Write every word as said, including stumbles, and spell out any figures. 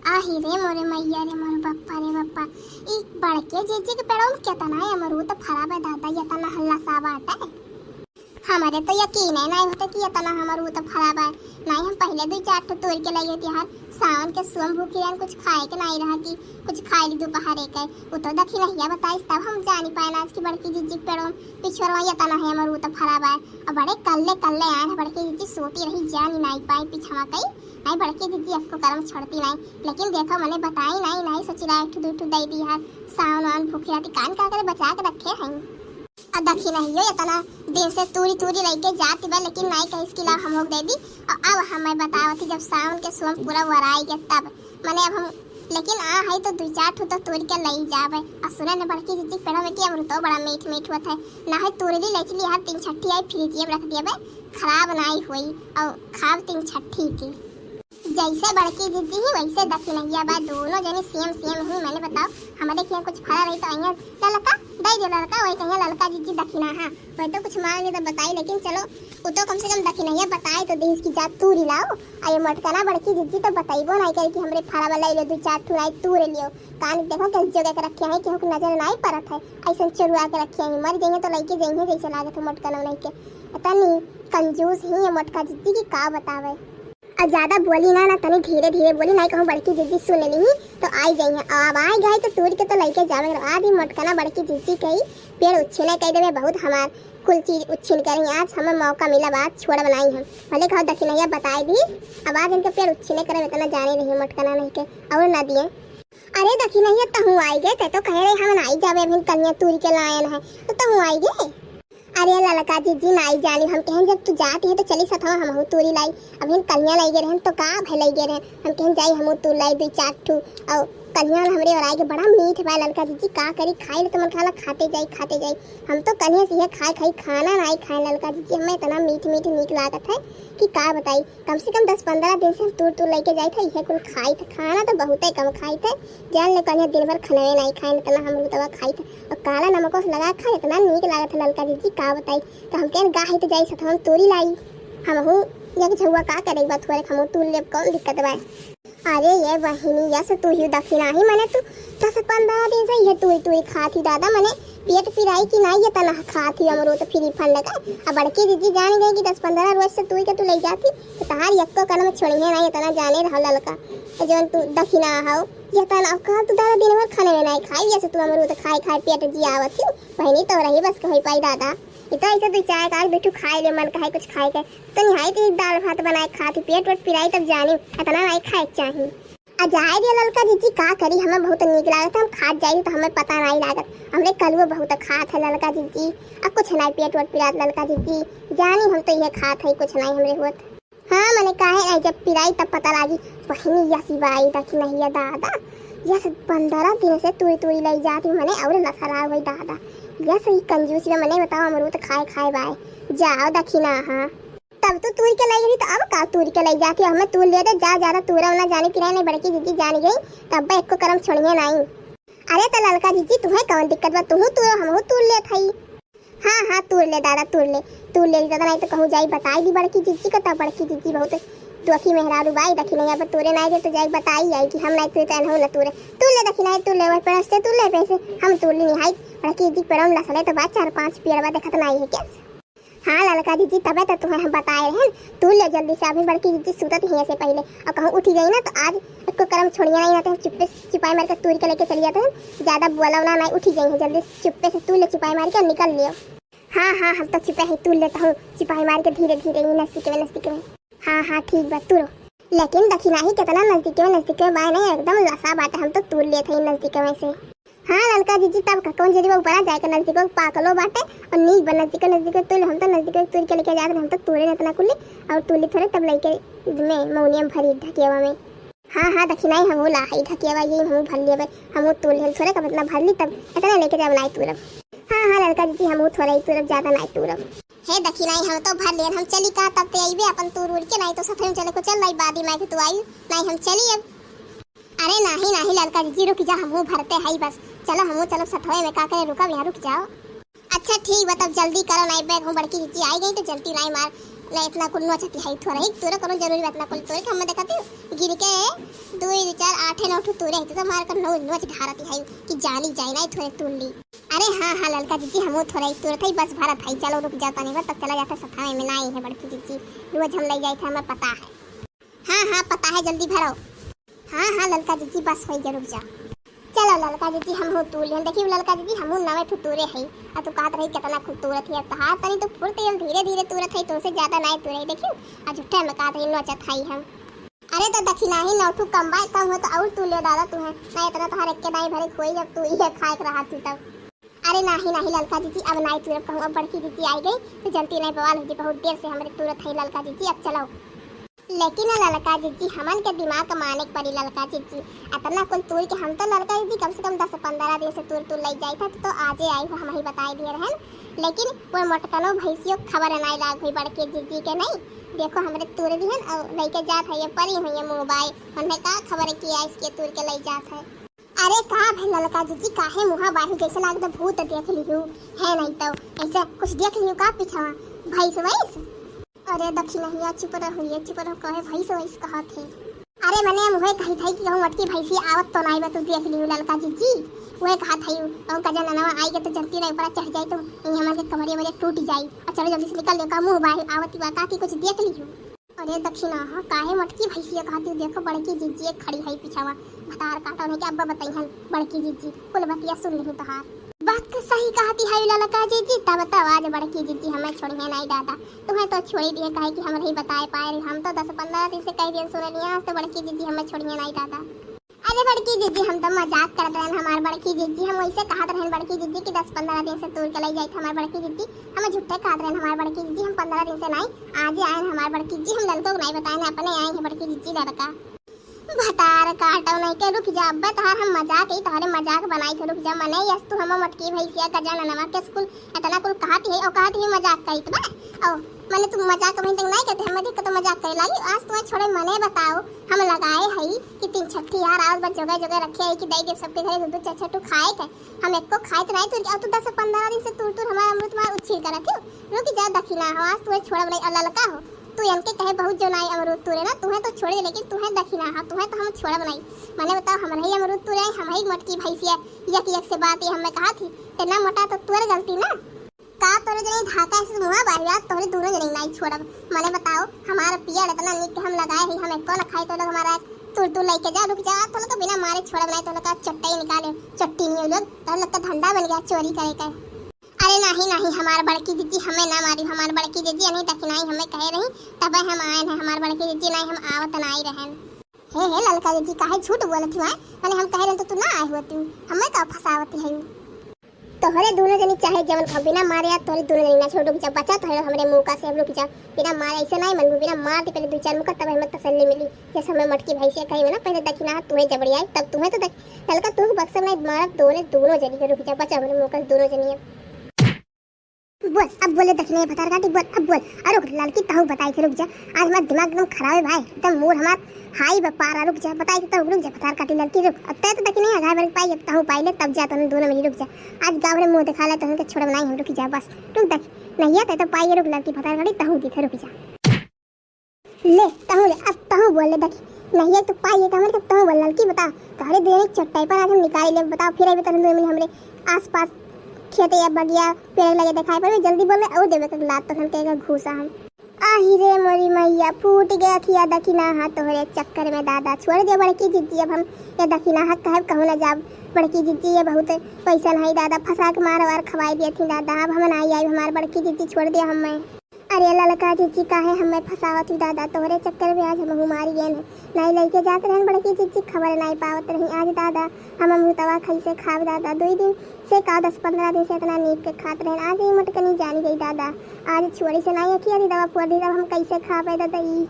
आही रे मोरे मैया रे मोरे बप्पा रे बप्पा, ई बड़के जिज्जी के पेड़वा में केतना अमरूद फरा बा दादा, एतना हल्ला सा बाटे। हमरे तो यकीन है नाई होते कि एतना अमरूद फरा बा। नाई हम पहिले दुई चार ठो तोड़ के लाई होती हर। सावन के सोम भूखी रहन, कुछ खाए के नाई रहा कि कुछ खाए ली दोपहरे के। उ तो दखिनहिया बताइस तब हम जानी पाए आज की बड़की जिज्जी के पेड़वा में पिछुरवा एतना अमरूद फरा बा। और बड़े कल्ले कल्ले आए हैं बड़की जिज्जी, सोती रही जानी नाई पाए पिछवा कई। नाई बड़की जिज्जी अक्को करम छोड़ती नाई, लेकिन देखो मने बताई नाई, नाई सोची रहा एक ठो दुई ठो दे दी हर। सावन वावन भूखी रहती कान का करे बचा के रखे हैं। आ दखिनहियो एतना दिन से तूरी तूरी लइके जात बा, लेकिन नाई कहिस कि लाओ हमहू के दे दी। और अब हमें बतावत ही जब सावन के सोम पूरा वराई के तब, मने अब हम, लेकिन आ है तो दुई चार ठो तो तूरी के लई जाबे। और सुने न बड़की जिज्जी के पेड़वा में कि अमरूदो बड़ा मीठ मीठ होत है, ना है तूरी ली ले चली हर तीन छट्ठी आई फ्रिजिया में रख दिए बे, खराब नाई होई और खाब तीन छट्ठी की। जैसे बड़की जिज्जी ही वैसे दखिनहिया बा, दोनों जनी सेम सेम ही। मने बताओ, हमरे के यहाँ कुछ फरा रही तो अइया ललका दे दे ललका, वही कहिया ललका जिज्जी दखिना हा, वही तो कुछ मांग ली तो बताई, लेकिन चलो उ तो कम से कम दखिनहिया बताए तो देश की जात तूरी लाओ। आ ये मोटकना बड़की जिज्जी तो बताइबो नाई करे कि हमरे फरा वाला ले दो चार ठुराई तूर लियो। कान देखो किस जगह के रखे हैं, केहू के नजर नाई परत है, ऐसन चोरुआ के रखे हैं, मर जइहे तो लइके जइहे जैसे लागत है मोटकना नहीं के। इतनी कंजूस ही है मोटका जिज्जी की का बतावे। आ ज्यादा बोली ना, ना तनी धीरे धीरे बोली, नाई कहूँ बड़की जिज्जी सुन ली तो आई जाइए। अब आई गई तो तूर के तो लइके जावे। आधी मोटकना बड़की जिज्जी कही पेड़ उच्छिने कह देवे, बहुत हमार कुल चीज उच्छिन करी। आज हमें मौका मिला, बात छोड़ बनाई हम। भले कहो दखिनहिया बताए दी, अब आज इनके पेड़ उच्छिने करे इतना जाने रही मोटकना नहीं के और ना दिए। अरे दखिनहिया तहूँ आई गए, ते तो कहे रहे हम नाई जावे अभिन कलिया तूर के लायन है, तो तहूँ आई गए। अरे ललका जिज्जी नाई जानी, हम कहन जब तू जाती है तो चली सथवा हमहू तूरी लाई। अभिन कलिया लाई गए रहन तो का भे लाई गए रहन, हम कहन जाई हमहू तूर लाई दुई चार ठू। और कलिया हमरे और आए के बड़ा मीठ बा ललका जिज्जी, का करी खाई ले तो मन खाला खाते जाई खाते जाई। हम तो कलिया से यह खाए खाई खाना नाई खाए ललका जिज्जी, हमें इतना मीठ मीठ नीक लागत है कि का बताई। कम से कम दस पन्द्रह दिन से हम तूर तूर लइके जाइत है, इहे कुल खाइत है। खाना तो बहुते कम खाइत है, जान ले कलिया दिन भर खनवे नाई खाए, इतना हम रुतवा खाइत है। और काला नमको से लगा खाए, इतना नीक लागत है ललका जिज्जी, का बताई। तो हम कहन गाहित जाई सथवा तूरी लाई। हमहू एक झउआ का करे बा थोरे, हमहू तूर लेब, कौन दिक्कत बा। अरे ये बहिनी, यस तू ही दखिना ही, मने तू दस पन्द्रह दिन से ये तूरी तूरी खात ही दादा, मने पेट पिराई कि नाई एतना खात ही अमरूद फ्री फंड का। अब बड़की जिज्जी जान गई कि दस पन्द्रह रोज से तूरी के तू ले जाती, तो तहार यक्को कन में छोड़ी है नाई, एतना जाने रहो ललका। तो जौन तू दखिना हो, एतना अब कहा तू दादा दिन भर खाने में नाई खाई, जैसे तू अमरूद खाए खाए पेट जियावत ही, बहिनी तो रही बस कही पाई दादा। ये तो ऐसे दुई चार का बैठू खाए ले मन कहे कुछ खाए के, तो निहाई तो एक दाल भात बनाए खाती, पेट वेट पिराई तब जानी, एतना नाई खाए के चाही। आ जाए दे ललका जिज्जी, का करी, हमें बहुत नीक लागत, हम खात जाई तो हमें पता नाई लागत। हमरे कलुओ बहुत खात है ललका जिज्जी, आ कुछ नाई पेट वेट पिरात ललका जिज्जी, जानी हम तो ये खात है, कुछ नाई हमरे होत। हाँ, मने काहे नाई, जब पिराई तब पता लागी। बहिनी यसी बाई दखिनहिया दादा, यस पन्द्रह दिन से तूरी तूरी लई जाती, मने और लसरा हुई दादा। यस ई कंजूस बा, मने बताओ अमरूद खाए खाए बाए। जाओ दखिना, हाँ। तब तू तूर के लाई रही, तो अब का तूर के लाई जाती? हमें तूर ले दे, जा, ज्यादा तूरा ना जाने की नहीं, बड़की जिज्जी जान गई, तब एको करम छोड़िए नाई। अरे तो ललका जिज्जी, तुम्हें कौन दिक्कत बा? तुहू तूरो, हमहू तूर लेत हई। हाँ, हाँ, तूर ले दादा, तूर ले, तूर ले दादा, नाई तो कहूँ जाई बताई दी बड़की जिज्जी को, तब बड़की जिज्जी बहुत दुखी मेहरारू बाई दखिनहिया, पर तूरे नाई दे तो जाई बताई आई कि हम नाई तूरे तो एनहू ना तूरे। तूर ले दखिनहिया, तूर ले, वही पेड़ से तूर ले, पैसे हम तूर ले निहाई, बड़की जिज्जी पेड़वा में लसले तो बा, चार पाँच पेड़ बा, देखत नाई है क्या? हाँ ललका जिज्जी, तबे तो तुम्हें हम बताए रहन, तूर ले जल्दी से, अभी बड़की जिज्जी सूतत ही ऐसे पहले, और कहूँ उठी गई ना तो आज एको करम छोड़िया नहीं रहते हैं, चुप्पे से चिपाई मार के तूर के लेके चली जाते हैं, ज्यादा बोला ना, नहीं उठी गई है, जल्दी से चुप्पे से तूर ले चिपाई मार के निकल लियो। हाँ हाँ, हम तो चुपे ही तूर लेता हूँ, चिपाई मार के धीरे धीरे ही नजदीक में नजदीक में। हाँ हाँ ठीक बा, तूरो। लेकिन दखिना ही कितना नजदीक में नजदीक में बाय नहीं, एकदम लसा बाटे, हम तो तूर लेते ही नजदीक में से। हाँ ललका जिज्जी, तब का कौन जरूरी बा ऊपरा जाए के, नजदीको पाकलो बाटे और नीक बा, नजदीको नजदीको तूल, हम तो नजदीको तूल के लेके जात रहे, हम तो तूरे इतना कुल्ली और तूली थोड़े तब लइके में मौनिया में भरी ढकेवा में। हाँ हाँ दखिनाई हमहू ला हई ढकेवा, यही हमहू भर लेबे, हमहू तूल हम थोड़े कब इतना भर ली तब इतना लेके जाब नाई तूरब। हाँ हाँ ललका जिज्जी, हमहू थोड़ा ही तूरब, ज्यादा नाई तूरब। हे दखिनाई हम तो भर लेन, हम चली का तब ते अइबे अपन तूर उड़ के, नाई तो सथरे में चले को चल नाई बादी माई के तू आई, नाई हम चली अब। अरे नाही नाही ललका जिज्जी रुक जा, हमहू भरते हई बस। चलो हमहू चलब सथवे में, का करे रुकब यहाँ रुक जाओ। अच्छा ठीक बा तब जल्दी करो, नाई बैग हूँ बड़की जिज्जी आई गई तो जल्दी नाई मार ना इतना कुल नोचती है, थोड़ा ही तूरे, कोनो जरूरी बात ना कुल तूरे के, हम देखती हूँ, गिन के दुई, दुई, चार, आठे, नौ ठो तूरे है, तो हमारे का नौ नोच ढारती है कि जानी जाए ना, थोड़े तूर ली। अरे हाँ, हाँ, ललका जिज्जी, हमहू थोड़ा ही तूरत है, बस भरत है, चलो रुक जाओ तनी भर, तब चला जाता सफाई में, ना आई है बड़की जिज्जी, रोज हम ले जाए थे, हमें पता है। हाँ, हाँ, पता है, जल्दी भरो। हाँ, हाँ, ललका जिज्जी, बस होई गया, रुक जा। चलो ललका जिज्जी, हमहू तूर लेन। देखी ललका जिज्जी, हमहू नवे ठो तूरे है। आ तू कहत रही कितना खूब तूरत है, अब तहार तनी तो फुर्त है, धीरे धीरे तूरत है, तुमसे ज्यादा नाय तूरे। देखी, आ झूठे में कहत रही नोचत है हम। अरे तो दखिना ही नौ ठो कम बाय, कम हो तो और तूर ले दादा तू है। ना इतना तहार एक के दाई भरे खोई, जब तू ये खाए के रहा थी तब। अरे नाही, नाही ललका जिज्जी, अब नाही तूरब कहूँ, अब बड़की जिज्जी आई गई तो जनती नहीं बवाल हो जी, बहुत देर से हमरे तूरत है ललका जिज्जी, अब चलो। लेकिन ललका जिज्जी, हमन के दिमाग माने के पड़ी ललका जिज्जी, इतना कुल तूर के हम तो ललका जिज्जी कम से कम दस पन्द्रह दिन से तूर तूर लई जाइत है, तो आजे आई हो, हम ही बताई दिए रहन। लेकिन वो मोटकनो भैंसियो खबर नाई लाग हुई बड़के जिज्जी के नहीं। देखो हमरे तूर दिहन और लइके जात है, ये परी हुई है मुँह बाय, उन्हें का खबर किया इसके तूर के लई जात है। अरे का भे ललका जिज्जी, काहे मुहा बाही जैसे लागत भूत देख लिहू है, नहीं तो ऐसे कुछ देख लिहू का पीछवा भैंस वैस? अरे दखिनहिया चुप रहो, ये चुप रहो, कहे भैंस वैस कहत है। अरे मने हम उहे कही थई कि कहूँ मोटकी भैंसी आवत तो नाई बा, तू देख लिहू ललका जिज्जी, उहे कहत है। कहूँ गजाननवा आई के तो जनती नहीं ऊपर चढ़ जाई तो ये हमन के कमरिया वरिया टूट जाई। और चलो जल्दी से निकल लियो, का मुँह बाही आवत बा का कि कुछ देख लिहू। अरे दखिना, हाँ, काहे मोटकी भैंसिया कहती हूँ? देखो, बड़की जिज्जी एक खड़ी है पीछावा। भतार काटो नहीं कि अब्बा बताई हन, बड़की जिज्जी कुल बतिया सुन लिही तोहार। बात तो सही कहती है ललका जिज्जी, तब तो आज बड़की जिज्जी हमें छोड़िए नहीं दादा। तुम्हें तो छोड़ी दिए, काहे कि हम नहीं बताए पाए रही। हम तो दस पन्द्रह दिन से कह दिए सुन लिया, आज तो बड़की जिज्जी हमें छोड़िए नहीं दादा। अरे बड़की जिज्जी, हम तो मजाक करत रहन हमार बड़की जिज्जी, हम वैसे कहत रहन बड़की जिज्जी कि दस पन्द्रह दिन से तूर के लई जाइत हमार बड़की जिज्जी, हम झूठे कहत रहन हमार बड़की जिज्जी, हम पन्द्रह दिन से नाई, आज ही आए हैं हमार बड़की जिज्जी, हम ललको को नाई बताए हैं, अपने आए हैं बड़की जिज्जी लड़का। भतार काटो नहीं के, रुक जा अब्बे, तोहार हम मजाक ही, तोहरे मजाक बनाई के, रुक जा मने, यस तू हम मोटकी भैंसिया गजाननवा के स्कूल इतना कुल कहत ही, ओ कहत ही मजाक करित बा, ओ मने तू मजाक अभी तक नाई करते, हम अधिक तो मजाक करे लागी, आज तुम्हें छोड़े मने बताओ, हम लगाए हई कि तीन छठी यार आज बस जोगे जोगे रखे हई कि दई देब सबके घरे दू दू चार चार ठो खाए के। हम एको खाइत नाई तूर के, अब तू दस पन्द्रह दिन से तूर तूर हमार अमरूद मार उछिल करत हो। रुक जा दखिना हो, आज तुम्हें छोड़ब नहीं। और ललका हो, तू इनके कहे बहुत जो नाई अमरूद तूरे ना, तुम्हें तो छोड़े लेकिन तुम्हें दखिना हो, तुम्हें तो हम छोड़ब नहीं। मने बताओ, हम रही अमरूद तूरे, हम ही मोटकी भैंसिया, यक यक से बात ये हमें कहा थी, इतना मोटा तो तोर गलती ना। का तोरे जनी धाका से मुँह बाहिया, तोरे दोनों जनी नाई छोड़ब। मने बताओ, हमार पियर इतना निक के हम लगाए ही, हम एको न खाई, तो लोग हमारा तू, तू लेके जा, रुक जा, तो लोग बिना मारे छोड़ब नाई, तो लोग का चट्टाई निकाले, चट्टी नहीं लोग, तो लोग का धंधा बन गया चोरी करे का। अरे नाही, नाही, हमार बड़की जिज्जी हमें ना मारी, हमार बड़की जिज्जी अनी तक नाई हमें कहे रही, तब हम आए हैं, हमार बड़की जिज्जी नाई हम आवत नाई रहन। हे, हे, ललका जिज्जी, काहे झूठ बोलत हुआ? मने हम कहे रहे तो तू ना आए हुआ तू, हमें का फंसावत है? तोहरे दोनों जनी चाहे जवन खाओ, बिना मारे यार तोहरे दोनों जनी ना छोड़, रुक जा, बचा तोहरे हमरे मौका से, अब रुक जा, बिना मारे ऐसे नहीं मनबू, बिना मार दे पहले दो चार मुका, तब हमें तसल्ली मिली। जैसे हमें मोटकी भैंसिया कही ना, पहले दखिना तुम्हें जबड़ी आई, तब तुम्हें तो देख, ललका तू बक्सर नहीं मारब, दोनों, दोनों जनी के, रुक जा, बचा हमरे मौका से दोनों जनी अब। बोल, अब बोले दखिना भतार काटी, बोल, अब बोल। अरे ललकी तहु बताई थे, रुक जा, आज हमार दिमाग एकदम खराब है भाई, एकदम मूड हमार हाई बा पारा, रुक जा, बताई थे तहु, रुक जा, भतार काटी ललकी, रुक, अब तय तो दखिना है, अघाई बन पाई, अब तहु पाई ले, तब जा, तहु दोनों मिली, रुक जा। आज गाँव रे मुँह दिखा ले, तो उनके छोड़ब नहीं हम, रुक जा, बस, रुक देख, नहीं है, तय तो पाई, रुक, ललकी भतार काटी, तहु दी थे, रुक जा। ले, तहु ले, अब तहु बोल ले, देख, नहीं है, तू पाई है, तो हमरे, तहु बोल, ललकी, बता, तोहरे देने चट्टाई पर आज हम निकाल ले, बताओ, फिर अभी तहु दोनों मिली हमरे आसपास खेते या बगिया पेड़ लगे दिखाई पड़े, जल्दी बोल ले, और देवे के लात तो हम कहेगा घूसा हम। आही रे मोरी मैया, फूट गया खिया दखिना हा तोहरे चक्कर में दादा। छोड़ दे बड़की जिज्जी, अब हम ये दखिना हा कहे कहूँ ना जाब। बड़की जिज्जी ये बहुत पैसा नहीं दादा, फंसा के मार वार खवाई दिए थी दादा। अब हम नहीं आई, हमार बड़की जिज्जी छोड़ दिया हमें। अरे ललका जिज्जी काहे हमें फंसावत ही दादा, तोहरे चक्कर में आज हम मारी गए हैं। नहीं लेके जात रहन बड़की जिज्जी, खबर नहीं पावत रही। आज दादा हम अमृतवा कैसे खाब दादा, दो दिन से का दस पन्द्रह दिन से इतना नीक के खात रहन, आज ही मोटकनी जान गई दादा। आज छोड़ी से नहीं अखिया दी दवा फोड़ दी, तब हम कैसे खाबे दादा ई।